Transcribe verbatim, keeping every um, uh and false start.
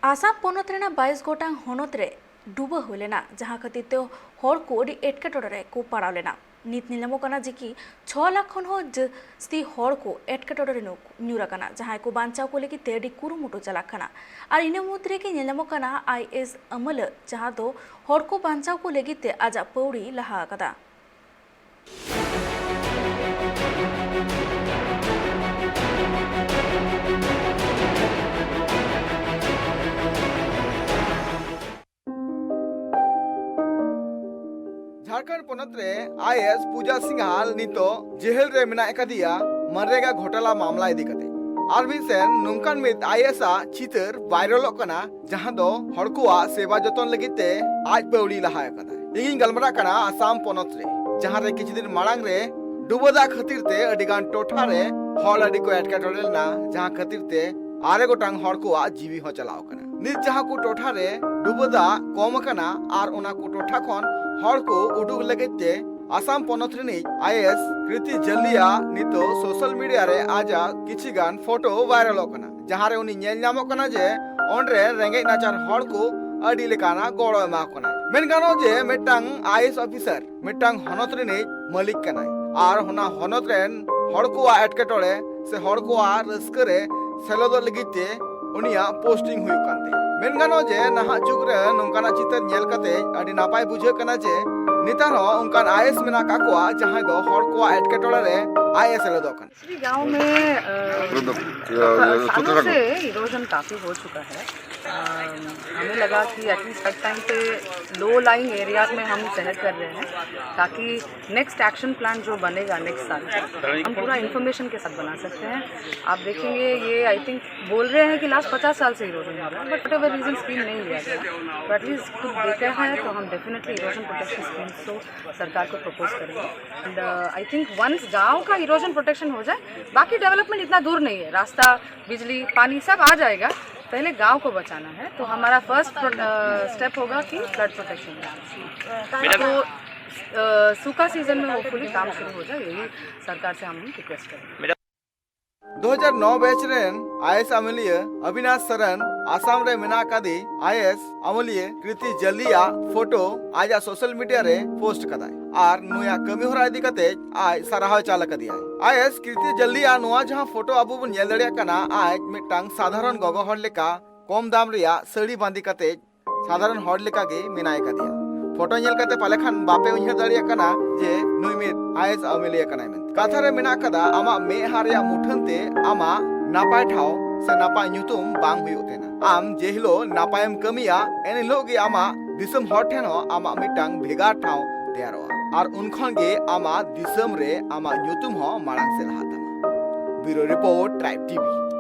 ᱟᱥᱟᱢ ᱯᱚᱱᱚᱛ ᱨᱮᱱᱟᱜ ᱵᱟᱭᱤᱥ ᱜᱚᱴᱟᱝ ᱦᱚᱱᱚᱛ ᱨᱮ ᱰᱩᱵᱟᱹ ᱦᱩᱭ ᱞᱮᱱᱟ, ᱡᱟᱦᱟᱸ ᱠᱷᱟᱹᱛᱤᱨ ᱛᱮ ᱦᱚᱲ ᱠᱚ ᱟᱹᱰᱤ ᱮᱴᱠᱮᱴᱚᱬᱮ ᱨᱮ ᱠᱚ ᱯᱟᱲᱟᱣ ᱞᱮᱱᱟ᱾ ᱱᱤᱛ ᱧᱮᱞ ᱧᱟᱢᱚᱜ ᱠᱟᱱᱟ ᱡᱮ ᱠᱤ ᱪᱷᱚ ᱞᱟᱠᱷ ᱠᱷᱚᱱ ᱦᱚᱸ ᱡᱟᱹᱥᱛᱤ ᱦᱚᱲ ᱠᱚ ᱮᱴᱠᱮᱴᱚᱬᱮ ᱨᱮ ᱧᱩ-, ᱧᱩᱨ ᱟᱠᱟᱱᱟ, ᱡᱟᱦᱟᱸᱭ ᱠᱚ ᱵᱟᱧᱪᱟᱣ ᱠᱚ ᱞᱟᱹᱜᱤᱫ ᱛᱮ ᱟᱹᱰᱤ ᱠᱩᱨᱩᱢᱩᱴᱩ ᱪᱟᱞᱟᱜ ᱠᱟᱱᱟ᱾ ᱟᱨ ᱤᱱᱟᱹ ᱢᱩᱫᱽ ᱨᱮᱜᱮ ᱧᱮᱞ ᱧᱟᱢᱚᱜ ᱠᱟᱱᱟ ᱟᱭ ᱮᱥ ᱟᱹᱢᱟᱹᱞᱟᱹ, ᱡᱟᱦᱟᱸ ᱫᱚ ᱦᱚᱲ ᱠᱚ ᱵᱟᱧᱪᱟᱣ ᱠᱚ ᱞᱟᱹᱜᱤᱫ ᱛᱮ ᱟᱡᱟᱜ ᱯᱟᱹᱣᱲᱤ ᱞᱟᱦᱟ ᱟᱠᱟᱫᱟ᱾ ᱡᱷᱟᱲᱠᱷᱚᱸᱰ ᱯᱚᱱᱚᱛ ᱨᱮ ᱟᱭ ᱮᱥ ᱯᱩᱡᱟ ᱥᱤᱝᱦᱟᱞ ᱱᱤᱛᱚᱜ ᱡᱮᱦᱮᱞ ᱨᱮ ᱢᱮᱱᱟᱜ ᱟᱠᱟᱫᱮᱭᱟ ᱢᱟᱱᱨᱮᱜᱟ ᱜᱷᱚᱴᱟᱞᱟ ᱢᱟᱢᱞᱟ ᱤᱫᱤ ᱠᱟᱛᱮ᱾ ᱟᱨ ᱢᱤᱫ ᱥᱮᱱ ᱱᱚᱝᱠᱟᱱ ᱢᱤᱫ ᱟᱭ ᱮᱥ ᱟᱜ ᱪᱤᱛᱟᱹᱨ ᱵᱷᱟᱭᱨᱟᱞᱚᱜ ᱠᱟᱱᱟ, ᱡᱟᱦᱟᱸ ᱫᱚ ᱦᱚᱲ ᱠᱚᱣᱟᱜ ᱥᱮᱵᱟ ᱡᱚᱛᱚᱱ ᱞᱟᱹᱜᱤᱫ ᱛᱮ ᱟᱡ ᱯᱟᱹᱣᱲᱤ ᱞᱟᱦᱟ ᱟᱠᱟᱫᱟ᱾ ᱤᱧᱤᱧ ᱜᱟᱞᱢᱟᱨᱟᱜ ᱠᱟᱱᱟ ᱟᱥᱟᱢ ᱯᱚᱱᱚᱛ ᱨᱮ, ᱡᱟᱦᱟᱸ ᱨᱮ ᱠᱤᱪᱷᱩ ᱫᱤᱱ ᱢᱟᱲᱟᱝ ᱨᱮ ᱰᱩᱵᱟᱹ ᱫᱟᱜ ᱠᱷᱟᱹᱛᱤᱨ ᱛᱮ ᱟᱹᱰᱤ ᱜᱟᱱ ᱴᱚᱴᱷᱟ ᱨᱮ ᱦᱚᱲ ᱟᱹᱰᱤ ᱠᱚ ᱮᱴᱠᱮᱴᱚᱬᱮ ᱞᱮᱱᱟ, ᱡᱟᱦᱟᱸ ᱠᱷᱟᱹᱛᱤᱨ ᱛᱮ ᱟᱨᱮ ᱜᱚᱴᱟᱝ ᱦᱚᱲ ᱠᱚᱣᱟᱜ ᱡᱤᱣᱤ ᱦᱚᱸ ᱪᱟᱞᱟᱣ ᱟᱠᱟᱱᱟ᱾ ᱱᱤᱛ ᱡᱟᱦᱟᱸ ᱠᱚ ᱴᱚᱴᱷᱟ ᱨᱮ ᱰᱩᱵᱟᱹ ᱫᱟᱜ ᱠᱚᱢ ᱟᱠᱟᱱᱟ ᱟᱨ ᱚᱱᱟ ᱠᱚ ᱴᱚᱴᱷᱟ ᱠᱷᱚᱱ ᱦᱚᱲ ᱠᱚ ᱩᱰᱩᱠ ᱞᱟᱹᱜᱤᱫ ᱛᱮ ᱟᱥᱟᱢ ᱯᱚᱱᱚᱛ ᱨᱤᱱᱤᱡ ᱟᱭ ᱮᱥ ᱠᱨᱤᱛᱤ ᱡᱟᱞᱤᱭᱟ ᱱᱤᱛᱚᱜ ᱥᱳᱥᱟᱞ ᱢᱤᱰᱤᱭᱟ ᱨᱮ ᱟᱡᱟᱜ ᱠᱤᱪᱷᱤ ᱜᱟᱱ ᱯᱷᱳᱴᱳ ᱵᱷᱟᱭᱨᱟᱞᱚᱜ ᱠᱟᱱᱟ, ᱡᱟᱦᱟᱸ ᱨᱮ ᱩᱱᱤ ᱧᱮᱞ ᱧᱟᱢᱚᱜ ᱠᱟᱱᱟ ᱡᱮ ᱚᱸᱰᱮ ᱨᱮᱸᱜᱮᱡ ᱱᱟᱪᱟᱨ ᱦᱚᱲ ᱠᱚ ᱟᱹᱰᱤ ᱞᱮᱠᱟᱱᱟᱜ ᱜᱚᱲᱚ ᱮᱢᱟ ᱠᱚ ᱠᱟᱱᱟ᱾ ᱢᱮᱱ ᱜᱟᱱᱚᱜᱼᱟ ᱡᱮ ᱢᱤᱫᱴᱟᱝ ᱟᱭ ᱮᱥ ᱚᱯᱷᱤᱥᱟᱨ ᱢᱤᱫᱴᱟᱝ ᱦᱚᱱᱚᱛ ᱨᱤᱱᱤᱡ ᱢᱟᱹᱞᱤᱠ ᱠᱟᱱᱟᱭ ᱟᱨ ᱚᱱᱟ ᱦᱚᱱᱚᱛ ᱨᱮᱱ ᱦᱚᱲ ᱠᱚᱣᱟᱜ ᱮᱴᱠᱮᱴᱚᱬᱮ ᱥᱮ ᱦᱚᱲ ᱠᱚᱣᱟᱜ ᱨᱟᱹᱥᱠᱟᱹ ᱨᱮ ᱥᱮᱞᱮᱫᱚᱜ ᱞᱟᱹᱜᱤᱫ ᱛᱮ ᱩᱱᱤᱭᱟᱜ ᱯᱳᱥᱴᱤᱝ ᱦᱩᱭᱩᱜ ᱠᱟᱱ ᱛᱟᱭᱟ᱾ ᱢᱮᱱ ᱜᱟᱱᱚᱜᱼᱟ ᱡᱮ ᱱᱟᱦᱟᱜ ᱡᱩᱜᱽ ᱨᱮ ᱱᱚᱝᱠᱟᱱᱟᱜ ᱪᱤᱛᱟᱹᱨ ᱧᱮᱞ ᱠᱟᱛᱮ ᱟᱹᱰᱤ ᱱᱟᱯᱟᱭ ᱵᱩᱡᱷᱟᱹᱜ ᱠᱟᱱᱟ ᱡᱮ ᱱᱮᱛᱟᱨ ᱦᱚᱸ ᱚᱱᱠᱟᱱ ᱟᱭ ᱮᱥ ᱢᱮᱱᱟᱜ ᱠᱟᱜ ᱠᱚᱣᱟ, ᱡᱟᱦᱟᱸᱭ ᱫᱚ ᱦᱚᱲ ᱠᱚᱣᱟᱜ ᱮᱴᱠᱮᱴᱚᱬᱮ ᱨᱮ ᱟᱡ ᱮ ᱥᱮᱞᱮᱫᱚᱜ ᱠᱟᱱᱟ᱾ श्री गांव में, अ, सालों से इरोजन काफ़ी हो चुका है। अ, हमें लगा कि एटलीस्ट फर्स्ट टाइम पे लो लाइंग एरियाज में हम सेलेक्ट कर रहे हैं, ताकि नेक्स्ट एक्शन प्लान जो बनेगा नेक्स्ट साल, हम पूरा इन्फॉर्मेशन के साथ बना सकते हैं। आप देखेंगे, ये आई थिंक बोल रहे हैं कि लास्ट पचास साल से इरोजन हो रहा है, but whatever reason scheme नहीं लिया गया, तो एटलीस्ट खुद देखा है तो हम डेफिनेटली इरोजन प्रोटेक्शन स्कीम को सरकार को प्रपोज करेंगे। एंड आई थिंक वंस गांव का इरोजन प्रोटेक्शन हो जाए, बाकी डेवलपमेंट इतना दूर नहीं है, रास्ता, बिजली, पानी सब आ जाएगा। पहले गांव को बचाना है, तो हमारा फर्स्ट स्टेप होगा कि फ्लड प्रोटेक्शन। तो अ, सूखा सीजन में होपफुली काम शुरू हो जाए, यही सरकार से हम रिक्वेस्ट करेंगे। दो हज़ार नौ बैच ᱨᱮᱱ ᱟᱭ ᱮᱥ ᱟᱹᱢᱟᱹᱞᱤᱭᱟᱹ ᱚᱵᱤᱱᱟᱥ ᱥᱚᱨᱮᱱ ᱟᱥᱟᱢ ᱨᱮ ᱢᱮᱱᱟᱜ ᱟᱠᱟᱫᱤ ᱟᱭᱮᱥ ᱟᱹᱢᱟᱹᱞᱤᱭᱟᱹ ᱠᱨᱤᱛᱤ ᱡᱟᱞᱤᱭᱟᱜ ᱯᱷᱳᱴᱳ ᱟᱡᱟᱜ ᱥᱳᱥᱟᱞ ᱢᱤᱰᱤᱭᱟ ᱨᱮ ᱯᱳᱥᱴ ᱠᱟᱫᱟᱭ ᱟᱨ ᱱᱩᱭᱟᱜ ᱠᱟᱹᱢᱤ ᱦᱚᱨᱟ ᱤᱫᱤ ᱠᱟᱛᱮ ᱟᱡ ᱥᱟᱨᱦᱟᱣ ᱪᱟᱞ ᱟᱠᱟᱫᱮᱭᱟᱭ᱾ ᱟᱭᱮᱥ ᱠᱨᱤᱛᱤ ᱡᱟᱞᱤᱭᱟᱜ ᱱᱚᱣᱟ ᱡᱟᱦᱟᱸ ᱯᱷᱳᱴᱳ ᱟᱵᱚ ᱵᱚᱱ ᱧᱮᱞ ᱫᱟᱲᱮᱭᱟᱜ ᱠᱟᱱᱟ, ᱟᱡ ᱢᱤᱫᱴᱟᱝ ᱥᱟᱫᱷᱟᱨᱚᱱ ᱜᱚᱜᱚ ᱦᱚᱲ ᱞᱮᱠᱟ ᱠᱚᱢ ᱫᱟᱢ ᱨᱮᱭᱟᱜ ᱥᱟᱹᱲᱤ ᱵᱟᱸᱫᱮ ᱠᱟᱛᱮ ᱥᱟᱫᱷᱟᱨᱚᱱ ᱦᱚᱲ ᱞᱮᱠᱟᱜᱮ ᱢᱮᱱᱟᱭ ᱠᱟᱫᱮᱭᱟ᱾ ᱯᱷᱳᱴᱳ ᱧᱮᱞ ᱠᱟᱛᱮ ᱯᱟᱞᱮ ᱠᱷᱟᱱ ᱵᱟᱯᱮ ᱩᱭᱦᱟᱹᱨ ᱫᱟᱲᱮᱭᱟᱜ ᱠᱟᱱᱟ ᱡᱮ ᱱᱩᱭ ᱢᱤᱫ ᱟᱭᱮᱥ ᱟᱹᱢᱟᱹᱞᱤᱭᱟᱹ ᱠᱟᱱᱟᱭ ᱢᱮᱱᱛᱮ᱾ ᱠᱟᱛᱷᱟ ᱨᱮ ᱢᱮᱱᱟᱜ ᱠᱟᱫᱟ, ᱟᱢᱟᱜ ᱢᱮᱫᱦᱟ ᱨᱮᱭᱟᱜ ᱢᱩᱴᱷᱟᱹᱱ ᱛᱮ ᱟᱢᱟᱜ ᱱᱟᱯᱟᱭ ᱴᱷᱟᱶ ᱥᱮ ᱱᱟᱯᱟᱭ ᱧᱩᱛᱩᱢ ᱵᱟᱝ ᱦᱩᱭᱩᱜ ᱛᱟᱦᱮᱱᱟ᱾ ᱟᱢ ᱡᱮ ᱦᱤᱞᱳᱜ ᱱᱟᱯᱟᱭᱮᱢ ᱠᱟᱹᱢᱤᱭᱟ, ᱮᱱ ᱦᱤᱞᱳᱜ ᱜᱮ ᱟᱢᱟᱜ ᱫᱤᱥᱚᱢ ᱦᱚᱲ ᱴᱷᱮᱱ ᱦᱚᱸ ᱟᱢᱟᱜ ᱢᱤᱫᱴᱟᱝ ᱵᱷᱮᱜᱟᱨ ᱴᱷᱟᱶ ᱛᱮᱭᱟᱨᱚᱜᱼᱟ ᱟᱨ ᱩᱱ ᱠᱷᱚᱱ ᱜᱮ ᱟᱢᱟᱜ ᱫᱤᱥᱚᱢ ᱨᱮ ᱟᱢᱟᱜ ᱧᱩᱛᱩᱢ ᱦᱚᱸ ᱢᱟᱲᱟᱝ ᱥᱮᱫ ᱞᱟᱦᱟᱜ ᱛᱟᱢᱟ᱾ ᱵᱤᱭᱩᱨᱳ ᱨᱤᱯᱳᱨᱴ, ᱴᱨᱟᱭᱤᱵᱽ ᱴᱤᱵᱷᱤ᱾